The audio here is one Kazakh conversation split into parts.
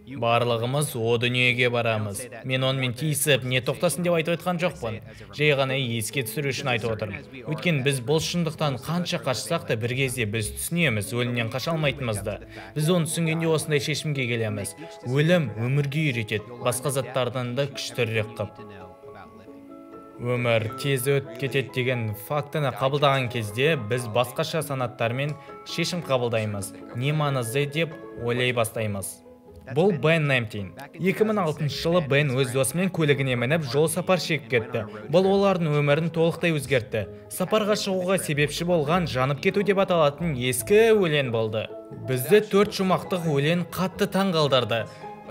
Барлығымыз о дүниеге барамыз. Мен онымен тиісіп, не тоқтасын деп айтып отқан жоқпын. Жай ғана еске түсіру үшін айтып отырмын. Өйткені біз бұл шындықтан қанша қашсақ та, бір кезде біз түсінеміз, өлімнен қаша алмайтынымызды. Біз оны түсінгенде осындай шешімге келеміз. Өлім өмірге үйретеді, басқа заттардан да күштірек қып. Өмір тез өтіп кетеді деген фактіні қабылдаған кезде біз басқаша санаттармен шешім қабылдаймыз. Не маңызды деп ойлай бастаймыз. Бұл Бен Нэмтин. 2006 жылы Бен өз досымен көлігіне мініп жол сапар шегіп кетті. Бұл олардың өмірін толықтай өзгертті. Сапарға шығуға себепші болған жанып кету деп аталатын ескі өлең болды. Бізді 4 шумақтық өлең қатты таң қалдырды.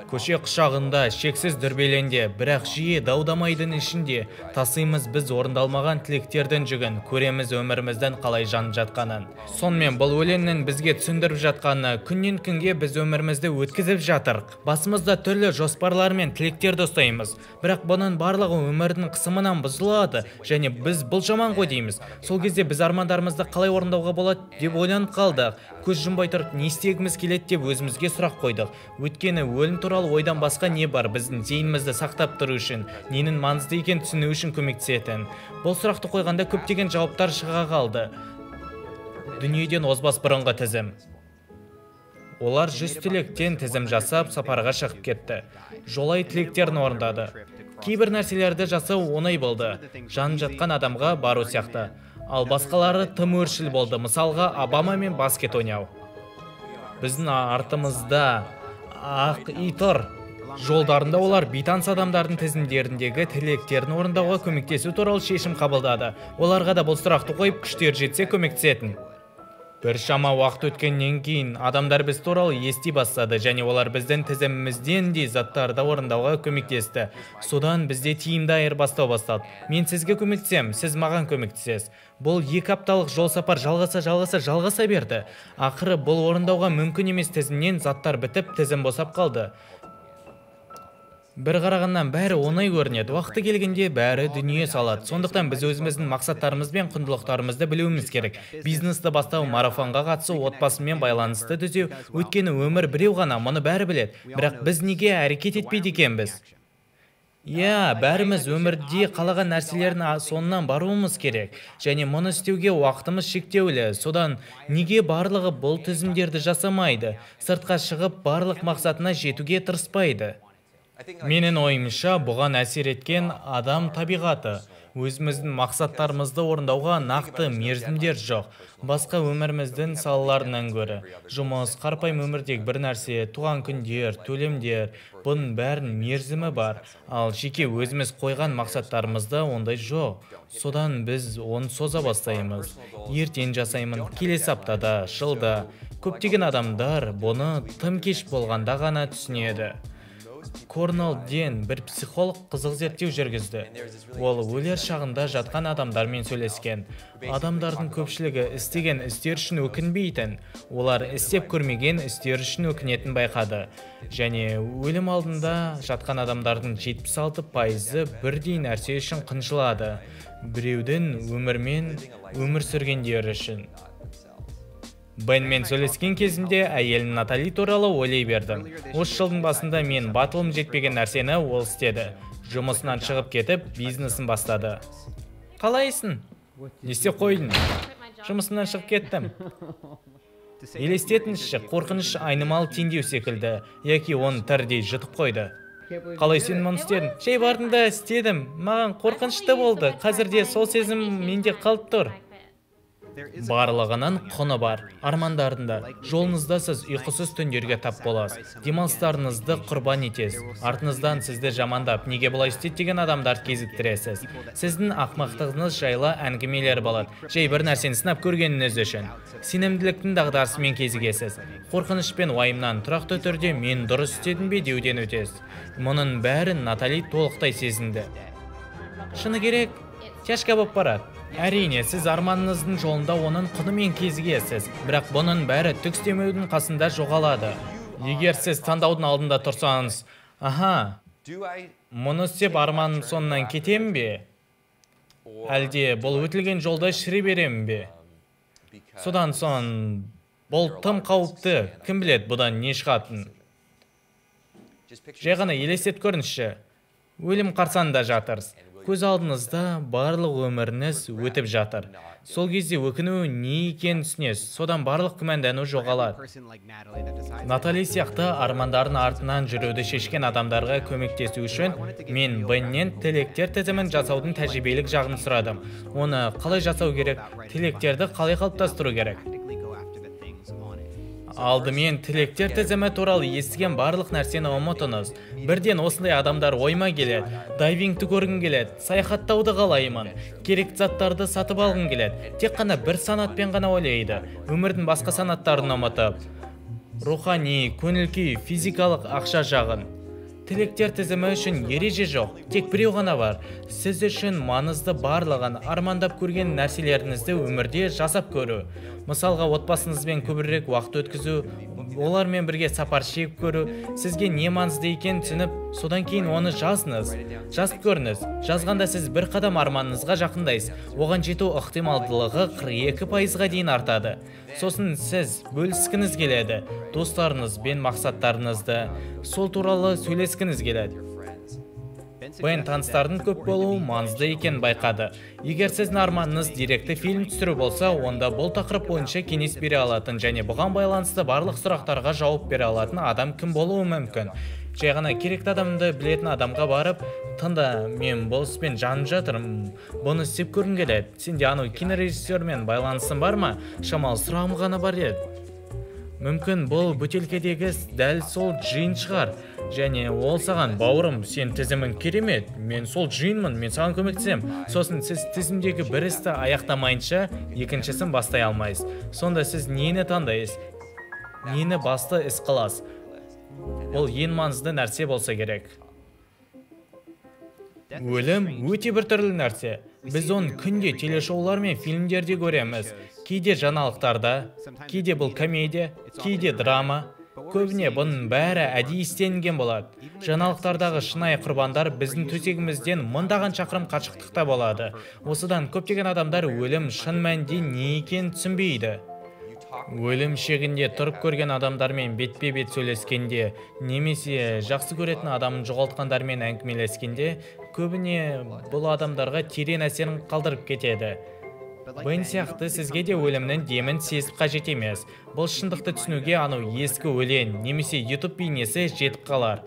Көше құшағында шексіз дүрбеленде, бірақ жиі даудамайдың ішінде тасимыз біз орындалмаған тілектердің жүгін, көреміз өміріміздің қалай жанып жатқанын. Сонымен бұл өлеңнің бізге түсіндіріп жатқаны, күннен күнге біз өмірімізді өткізіп жатырық. Басымызда түрлі жоспарлар мен тілектерді ұстаймыз. Бірақ бұның барлығы өмірдің қысымынан бұзылады және біз бұл жаман ғой дейміз. Сол кезде біз армандарымызды қалай орындауға болады деп ойланып қалдық. Көз жұмбай тұрып не істегіміз келеді деп өзімізге сұрақ қойдық. Өйткені өлім туралы ойдан басқа не бар біздің зейінімізді сақтап тұру үшін, ненің маңызды екенін түсіну үшін көмектесетін. Бұл сұрақты қойғанда көптеген жауаптар шыға қалды. Дүниеден озбас бұрынғы тізім. Олар 100 тілектен тізім жасап сапарға шығып кетті. Жолай тілектерін орындады. Кейбір нәрселерді жасау оңай болды. Жанып жатқан адамға бару сияқты. Ал басқалары тым өршіл болды. Мысалға, Обамамен баскет ойнау. Біздің артымызда ақ үй тұр. Жолдарында олар бейтаныс адамдардың тізімдеріндегі тілектерін орындауға көмектесу туралы шешім қабылдады. Оларға да бұл сұрақты қойып, күштері жетсе көмектесетін. Біршама уақыт өткеннен кейін адамдар біз туралы ести бастады және олар біздің тізімімізден де заттарды орындауға көмектесті. Содан бізде тиімді айырбастау басталды. Мен сізге көмектесем, сіз маған көмектесесіз. Бұл 2 апталық жол сапар жалғаса берді. Ақыры бұл орындауға мүмкін емес тізімнен заттар бітіп, тізім босап қалды. Бір қарағаннан бәрі оңай көрінеді. Уақыты келгенде бәрі дүние салады. Сондықтан біз өзіміздің мақсаттарымыз бен құндылықтарымызды білуіміз керек. Бизнесті бастау, марафонға қатысу, отбасымен байланысты түзеу. Өйткені өмір біреу ғана, мұны бәрі біледі. Бірақ біз неге әрекет етпейді екенбіз? Иә, бәріміз өмірде қалаған нәрселердің соңынан баруымыз керек. Және мұны істеуге уақытымыз шектеулі. Содан неге барлығы бұл тізімдерді жасамайды? Сыртқа шығып барлық мақсатына жетуге тырыспайды. Менің ойымша, бұған әсер еткен адам табиғаты. Өзіміздің мақсаттарымызды орындауға нақты мерзімдер жоқ. Басқа өміріміздің салаларынан гөрі. Жұмыс, қарапайым өмірдегі бір нәрсе, туған күндер, төлемдер, бұның бәрінің мерзімі бар. Ал жеке өзіміз қойған мақсаттарымызда ондай жоқ. Содан біз оны соза бастаймыз. Ертең жасаймын, келесі аптада, жылда. Көптеген адамдар бұны тым кеш болғанда ғана түсінеді. Корнелл Ден бір психолог қызық зерттеу жүргізді. Ол өлер шағында жатқан адамдармен сөйлескен. Адамдардың көпшілігі істеген істер үшін өкінбейтін, олар істеп көрмеген істер үшін өкінетін байқады. Және өлім алдында жатқан адамдардың 76%-ы бірдей нәрсе үшін қынжылады. Біреудің өмірмен өмір сүргендері үшін. Бенмен сөйлескен кезімде әйелім Натали туралы ойлай бердім. Осы жылдың басында мен батылым жетпеген нәрсені ол істеді. Жұмысынан шығып кетіп, бизнесін бастады. Қалайсың? Не істеп қойдың? Жұмысымнан шығып кеттім. Елестетіңізші, қорқыныш айнымалы теңдеу секілді, яки оны тірідей жұтып қойды. Қалай сен мұны істедің? Жай бардым да істедім. Маған қорқынышты болды. Қазір де сол сезім менде қалып тұр. Барлығының құны бар. Армандарында. Жолыңызда сіз ұйқысыз түндерге тап боласыз. Демалыстарыңызды құрбан етесіз. Артыңыздан сізді жамандап, неге бұлай істеді деген адамдарды кезіктіресіз. Сіздің ақмақтығыңыз жайлы әңгімелер болады. Жай бір нәрсені сынап көргеніңіз үшін. Сенімділіктің дағдарысымен кезігесіз. Қорқыныш пен уайымнан тұрақты түрде мен дұрыс істедім бе деуден өтесіз. Мұның бәрін Натали толықтай сезінді. Шыны керек, тяжко болып барады. Әрине, сіз арманыңыздың жолында оның құнымен кезігесіз, бірақ бұның бәрі түк істемеудің қасында жоғалады. Егер сіз таңдаудың алдында тұрсаңыз, аха, мұны істеп арманым соңынан кетемін бе? Әлде бұл өтілген жолда шіре беремін бе? Содан соң бұл тым қауіпті, кім біледі бұдан не шығатынын. Жай ғана елестетіп көріңізші. Өлім қарсаңында жатырсыз. Көз алдыңызда барлық өміріңіз өтіп жатыр. Сол кезде өкіну не екенін түсінесіз. Содан барлық күмәндану жоғалады. Натали сияқты армандарын артынан жүруді шешкен адамдарға көмектесу үшін мен Беннен тілектер тізімін жасаудың тәжірибелік жағын сұрадым. Оны қалай жасау керек, тілектерді қалай қалыптастыру керек? Алдымен тілектер тізімі туралы естіген барлық нәрсені ұмытыңыз. Бірден осындай адамдар ойыма келеді. Дайвингті көргім келеді, саяхаттауды қалаймын, керекті заттарды сатып алғым келеді. Тек қана бір санатпен ғана ойлайды. Өмірдің басқа санаттарын ұмытып. Рухани, көңіл күй, физикалық, ақша жағын. Тілектер тізімі үшін ереже жоқ, тек біреу ғана бар. Сіз үшін маңызды барлығын, армандап көрген нәрселеріңізді өмірде жасап көру. Мысалға, отбасыңызбен көбірек уақыт өткізу, олармен бірге сапар шегіп көру, сізге не маңызды екенін түсініп, содан кейін оны жазыңыз. Жазып көріңіз. Жазғанда сіз бір қадам арманыңызға жақындайсыз. Оған жету ықтималдылығы 42%-ға дейін артады. Сосын сіз бөліскіңіз келеді, достарыңызбен мақсаттарыңызды, сол туралы сөйлескіңіз келеді. Бен таныстардың көп болуы маңызды екенін байқады. Егер сіздің арманыңыз деректі фильм түсіру болса, онда бұл тақырып бойынша кеңес бере алатын және бұған байланысты барлық сұрақтарға жауап бере алатын адам кім болуы мүмкін? Жай ғана керекті адамды білетін адамға барып, тыңда, мен бұл іспен жанып жатырмын, бұны істеп көргім келеді. Сенде анау кинорежиссермен байланысың бар ма? Шамалы сұрағым ғана бар еді. Мүмкін бұл бөтелкедегі дәл сол джин шығар. Және ол саған, бауырым, сен тізімің керемет, мен сол джинмін, мен саған көмектесем. Сосын сіз тізімдегі бір істі аяқтамайынша екіншісін бастай алмайсыз. Сонда сіз нені таңдайсыз? Нені басты іс қыласыз? Бұл ең маңызды нәрсе болса керек. Өлім өте біртүрлі нәрсе. Біз оны күнде телешоулар мен фильмдерде көреміз. Кейде жаңалықтарда, кейде бұл комедия, кейде драма. Көбіне бұның бәрі әдейі істелінген болады. Жаңалықтардағы шынайы құрбандар біздің төсегімізден мыңдаған шақырым қашықтықта болады. Осыдан көптеген адамдар өлім шын мәнінде не екенін түсінбейді. Өлім шегінде тұрып көрген адамдармен бетпе-бет сөйлескенде, немесе жақсы көретін адамын жоғалтқандармен әңгімелескенде, көбіне бұл адамдарға терең әсерін қалдырып кетеді. Бен сияқты сізге де өлімнің демін сезіп қажет емес. Бұл шындықты түсінуге анау ескі өлең немесе YouTube бейнесі жетіп қалар.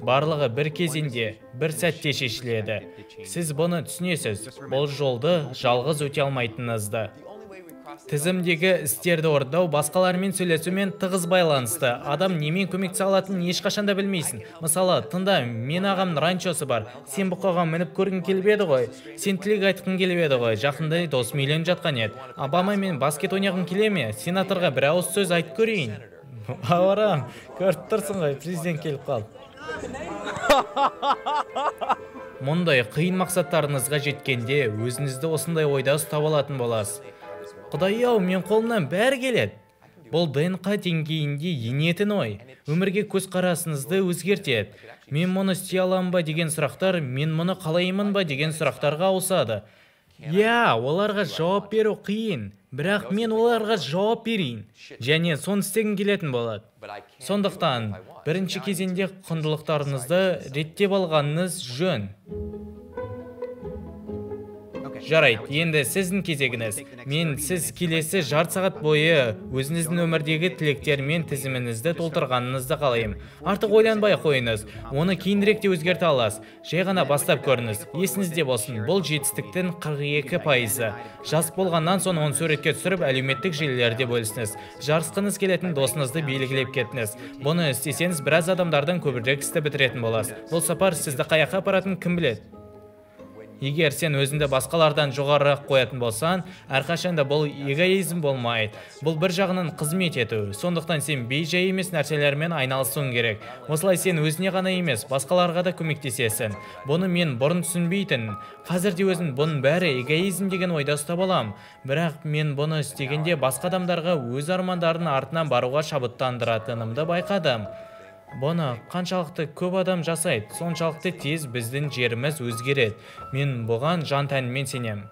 Барлығы бір кезеңде, бір сәтте шешіледі. Сіз бұны түсінесіз, бұл жолды жалғыз өте алмайтыныңызды. Тізімдегі істерді орындау басқалармен сөйлесумен тығыз байланысты. Адам немен көмектесе алатынын ешқашан да білмейсің. Мысалы, тыңда, мен ағамның ранчосы бар. Сен бұқаға мініп көргің келіп еді ғой. Сен тілек айтқың келіп еді ғой. Жақында досым үйленіп жатқан еді. Обамамен баскет ойнағың келе ме? Сенаторға бір ауыз сөз айтып көрейін. Бауырым, көріп тұрсың ғой, президент келіп қалды. Мұндай қиын мақсаттарыңызға жеткенде өзіңізді осындай ойда ұстап алатын боласыз. Құдай-ау, мен қолымнан бәрі келеді. Бұл ДНК деңгейінде енетін ой. Өмірге көзқарасыңызды өзгертеді. Мен мұны істей аламын ба деген сұрақтар, мен мұны қалаймын ба деген сұрақтарға ауысады. Иә, оларға жауап беру қиын, бірақ мен оларға жауап берейін. Және соны істегім келетін болады. Сондықтан, бірінші кезеңде құндылықтарыңызды реттеп алғаныңыз жөн. Жарайды, енді сіздің кезегіңіз. Мен сіз келесі жарты сағат бойы өзіңіздің өмірдегі тілектер мен тізіміңізді толтырғаныңызды қалаймын. Артық ойланбай қойыңыз, оны кейінірек те өзгерте аласыз. Жай ғана бастап көріңіз. Есіңізде болсын, бұл жетістіктің 42%. Жазып болғаннан соң оны суретке түсіріп, әлеуметтік желілерде бөлісіңіз. Жарысқыңыз келетін досыңызды белгілеп кетіңіз. Бұны істесеңіз, біраз адамдардан көбірек істі бітіретін боласыз. Бұл сапар сізді қаяққа апаратынын кім біледі? Егер сен өзіңді басқалардан жоғарырақ қоятын болсаң, әрқашанда бұл эгоизм болмайды. Бұл бір жағынан қызмет ету. Сондықтан сен бейжай емес нәрселермен айналысуың керек. Осылай сен өзіне ғана емес, басқаларға да көмектесесің. Бұны мен бұрын түсінбейтін. Қазір де өзім бұның бәрі эгоизм деген ойда ұстап алам. Бірақ мен бұны істегенде басқа адамдарға өз армандарының артынан баруға шабыттандыратынымды байқадым. Бұны қаншалықты көп адам жасайды, соншалықты тез біздің жеріміз өзгереді. Мен бұған жан тәніммен сенемін.